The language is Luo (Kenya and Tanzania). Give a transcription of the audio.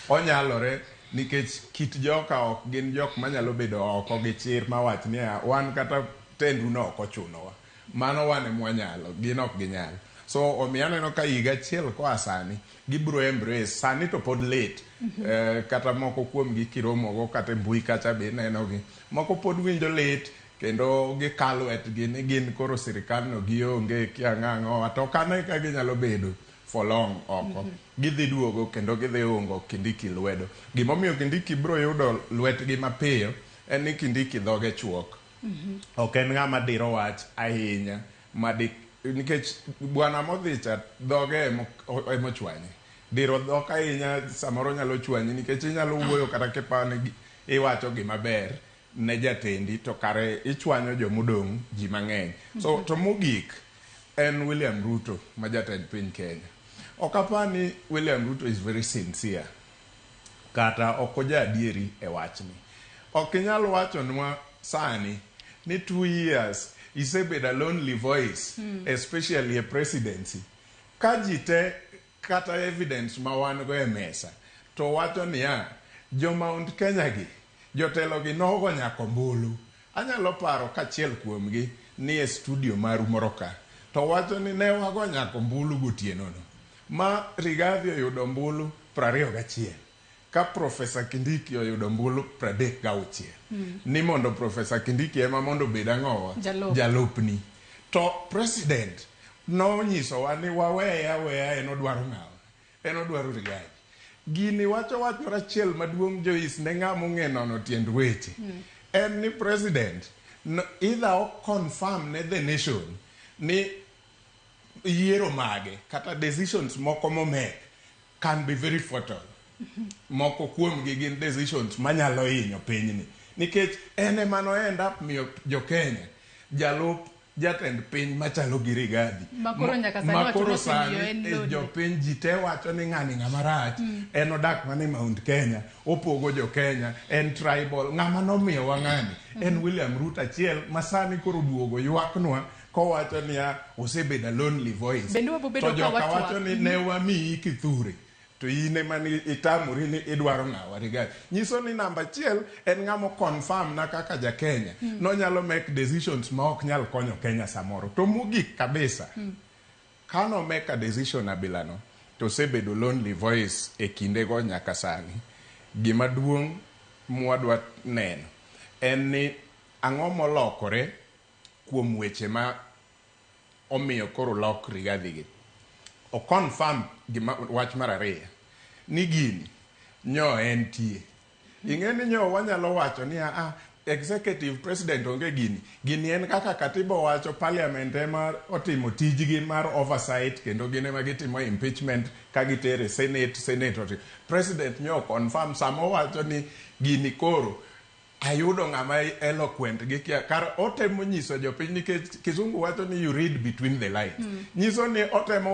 Onyalore nikech kit joka ok gin jok manyalo bedo oko gi chir mawach niya wan kata tendu no ok ochunowa. Mano wan ema wanyalo, gin ok ginyal. So omiyo aneno ka higa achiel koa sani, gibiro embrace, sani to pod late. Kata moko kuomgi kiromogo kata e mbui kacha be inenogi. Moko pod winjo lit kendo gika lwetgi ni gin koro sirkal no gionge kia ang'o ang'owa to ok ane ka ginyalo bedo for long oko. Gidhi duogo kendo gidhi ungo Kindiki lwedo. Gimomiyo Kindiki biro yudo lwetgi mapiyo en ni Kindiki dhoge chuok. Ok en ng'ama diro wach ahinya madi nikech bwana modhi cha dhoge emochwanye. Diro dhok ahinya samoro nyalo chwanyi nikech inyalo wuoyo kata kiparo ni iwacho gima ber ne jatendi to kare ichwanyo jomodong' ji mang'eny. So to mogik en William Ruto ma jatend piny Kenya. Ok apar ni William Ruto is very sincere kata ok oja adieri e wachni. Ok inyal wachonwa sani ni 2 years isebedo a lonely voice, especially e presidency. Ka ji te kata evidence ma wan go e mesa to wacho niya jo Mount Kenya gi jotelo gi nogo nyaka ombulu. Anyalo paro kachiel kuomgi ni e studio maru moro ka to wacho ni ne wago nyaka ombulu gotieno no ma Rigathi oyudo ombulu 21 ka Professor Kindiki oyudo ombulu 36 ni mondo Professor Kindiki ema mondo obed ang'owa Jalup. Jalupni to president nonyisowa ni waweye aweya, en odwaro ng'awa, en odwaro Rigathi. Gini wacho wach moro achiel maduong' Joyce ne ng'ama ong'e nono tiend weche en ni president no, either o confirm ne the nation ni yiero mage kata decisions moko momake can be very fatal. Moko kuomgi gin decisions manyalo hinyo pinyni nikech en ema no end up miyo jo Kenya jalup jatend piny machalo gi Rigathi. Ma koro nyaka sani ma wacho koro nosemiyo sani en e lonely. Jopiny ji te wacho ni ng'ani ng'ama rach, en odak mana e Mount Kenya, opogo jo Kenya, en tribal. Ng'ama nomiyowa ng'ani en William Ruto achiel ma sani koro duogo ywaknwa kowacho niya osebedo a lonely voice. Bende wabobedo to ka joka watwak. Wacho ni ne wamiyi Kithure to in ema ni itamori ni idwaro ng'awa Rigathi. Nyiso ni namba achiel en ng'ama confirm na kaka ja Kenya nonyalo make decisions ma ok nyal konyo Kenya samoro. To mogik kabisa, kano make a decision abilano to osebedo lonely voice e kindego nyaka sani. Gima duong' mwadwa neno en ni ang'o molokore kuom weche ma omiyo koro lok Rigathi gi. O confirm gima wach mar ariyo ni gini nyo entie. Ing'e ni nyo wanyalo wacho ni ah, executive president onge gini. Gini en kaka katiba owacho, parliament ema otimo tijgi mar oversight kendo gin ema gitimo impeachment ka gitere senate, senate otimo. President nyo confirm sama owacho ni gini koro ayudo ng'ama eloquent gi kia kar otemo nyiso jopiny nikech kizungu wacho ni you read between the lines. Nyiso ni otemo